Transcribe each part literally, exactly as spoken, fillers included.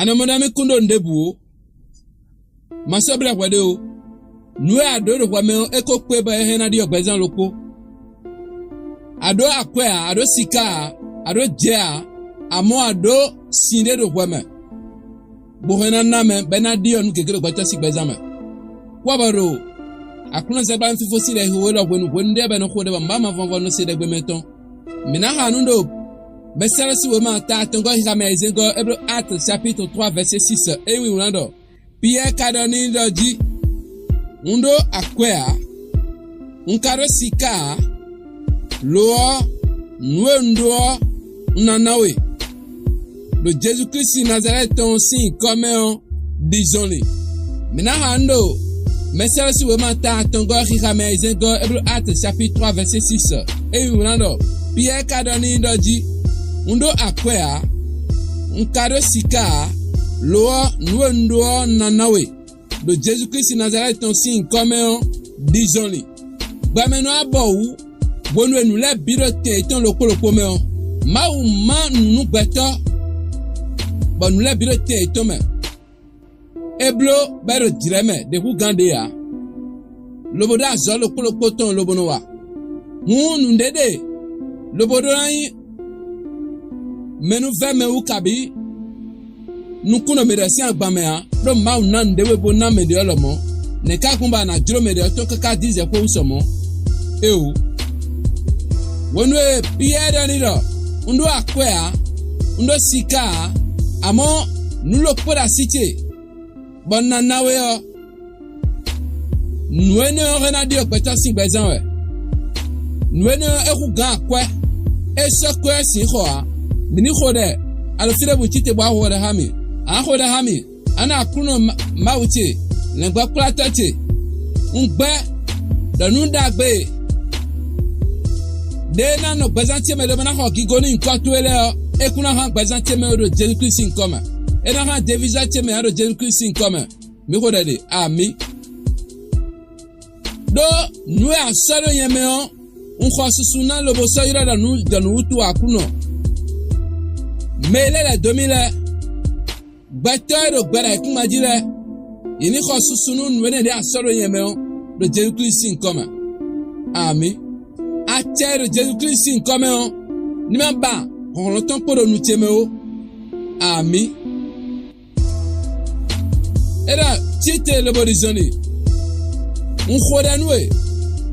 Nɔ mɔ ná mì kún ɖo nǔɖébǔ ó. Ma sɔ́ blɛ́ hwɛ ɖé ó. Nǔ e a ɖǒ ɖo hwɛ mɛ ɔ́, é ko kpé bɔ é hɛn ná ɖyɔ́ gbɛzán ɖokpó. A ɖǒ akwɛ́ ǎ, a ɖǒ siká ǎ, a ɖǒ jɛ ǎ, amɔ̌ a ɖǒ sin ɖé ɖo hwɛ mɛ, bó hɛn ná ná mɛ bɔ é ná ɖyɔ́ nǔ gěgé ɖo gbɛtɔ́ sín gbɛzán mɛ. Kpɔ́ bɔ ɖo Aklúnɔzɛ́gbánú fífó sín ɖɛxixo élɔ́ hwenu hwenu ɖé bɔ è nɔ xo ɖɛ bɔ Mawu mavɔmavɔ nɔ se ɖɛgbe mɛtɔn. Mǐ ná xa nǔ ɖo Mɛsɛ́lɛ́ sín wěma ta atɔngɔ́ xixa mɛ ayizɛ́ngɔ́ Hébrú Actes chapitre trois verset six é wlí wlán ɖɔ: Piyɛ́ɛ ka ɖɔ n'i ɖɔ jí: Un ɖó akwɛ́ ǎ, un ka ɖó siká ǎ; lo ɔ́, nǔ e un ɖó ɔ́, un ná ná we. Ɖo Jezu Klísu Nazalɛ́ti tɔn sín nyǐkɔ mɛ ɔ́, ɖi zɔnlin. Mǐ ná xa nǔ ɖo Mɛsɛ́lɛ́ sín wěma ta atɔngɔ́ xixa mɛ ayizɛ́ngɔ́ Hébrú Actes chapitre trois verset six é wlí wlán ɖɔ: Piyɛ́ɛ ka ɖɔ n'i ɖɔ jí: Un ɖó akwɛ́ ǎ, un ka ɖó siká ǎ; lo ɔ́, nǔ e un ɖó ɔ́, un ná ná we. Ɖo Jezu Klísu Nazalɛ́ti tɔn sín nyǐkɔ mɛ ɔ́, ɖi zɔnlin. Gbɛmɛ nɔ wá bɔ wǔ, hwenu e nǔ lɛ́ɛ bǐ ɖo tɛn yětɔn ɖokpó ɖokpó mɛ ɔ́, Mawu má nǔ nú gbɛtɔ́, bɔ nǔ lɛ́ɛ bǐ ɖo tɛn yětɔn mɛ. É bló bɔ é ɖo jlɛ̌ mɛ ɖě hú gán ɖě ǎ, lobo ɖó azɔ̌ ɖokpó ɖokpó tɔn lobo nɔ wa. Hǔn nǔɖé ɖe lobo ɖó ná nyí mɛnúvɛ́mɛ wú kabǐ nukúnnɔ mɛ ɖě sín agban mɛ ǎ, ɖó Mawu ná nǔɖé we bó ná mɛ ɖě ɔ́ lɔmɔ̌. Nɛ̌ ka gbɔn bɔ a nǎ jló mɛ ɖě ɔ́ tɔn káká dín zɛ xó wú sɔ mɔ̌? Éeǒ. Hwenu e Piyɛ́ɛ ɖɔ n'i ɖɔ: Un ɖó akwɛ́ ǎ, un ɖó siká ǎ, amɔ̌ nǔ ɖokpó ɖo así ce, bɔ un ná ná we ɔ́, nǔ énɛ́ ɔ́ hɛn ná ɖyɔ́ gbɛtɔ́ sín gbɛzán wɛ. Nǔ énɛ́ ɔ́, é hú gǎn akwɛ́; é sɔ́ kwɛ́ ɔ́ sǐ xɔ ǎ. Mǐ ní xo ɖɛ a ɖo fí ɖěbǔ cí te bó wá hu hwɛ ɖɔ xá mì; a nǎ xo ɖɛ xá mì, a nǎ Aklúnɔ Ma- Mawu ce, lɛ̌ngbɔ́kplátɔ́ ce. Un gbɛ́ ɖɔ nǔ ɖagbe ɖě ná nɔ gbɛzán ce mɛ lobo ná xɔ gigo nú nyǐkɔ towe lɛ́ɛ ɔ́, é kún ná hán gbɛzán ce mɛ ɖo Jezu Klísu sín nyǐkɔ mɛ. É ná hán devízá ce mɛ ǎ ɖo Jezu Klísu sín nyǐkɔ mɛ. Mǐ xo ɖɛ ɖe. Amǐ. Ɖó nǔ e a sɔ́ ɖó nyɛ mɛ ɔ́, un xɔ susu ná lobo sɔ́ ylɔ́ ɖɔ nǔ jɔ nǔ wútu Aklúnɔ. Mɛ e lɛ́ lɛ̌ dó mì lɛ́ɛ, gbɛtɔ́ e ɖo gbɛ ɖo ayǐkúngban jí lɛ́ɛ, yě ní xɔ susu nú nǔ énɛ́ ɖě a sɔ́ ɖó nyɛ mɛ ɔ́, ɖo Jezu Klísu sín nyǐkɔ mɛ. Amǐ. Acɛ e ɖo Jezu Klísu sín nyǐkɔ mɛ ɔ́, ní ma ba hlɔ̌nhlɔ́n tɔn kpo ɖo nu ce mɛ ó. Amǐ. É ɖɔ: Cí te lobo ɖi zɔnlin. Un xo ɖɛ nú we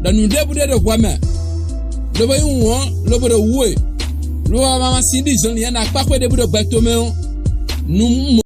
ɖɔ nǔ ɖěbǔ ɖé ɖo hwɛ mɛ, lobo nyí wǔn ɔ́, lobo ɖo wǔ we, lobo ma ma sin ɖi zɔnlin ya ɖo akpáxwé ɖěbǔ ɖo gbɛ tomɛ ɔ́, nǔ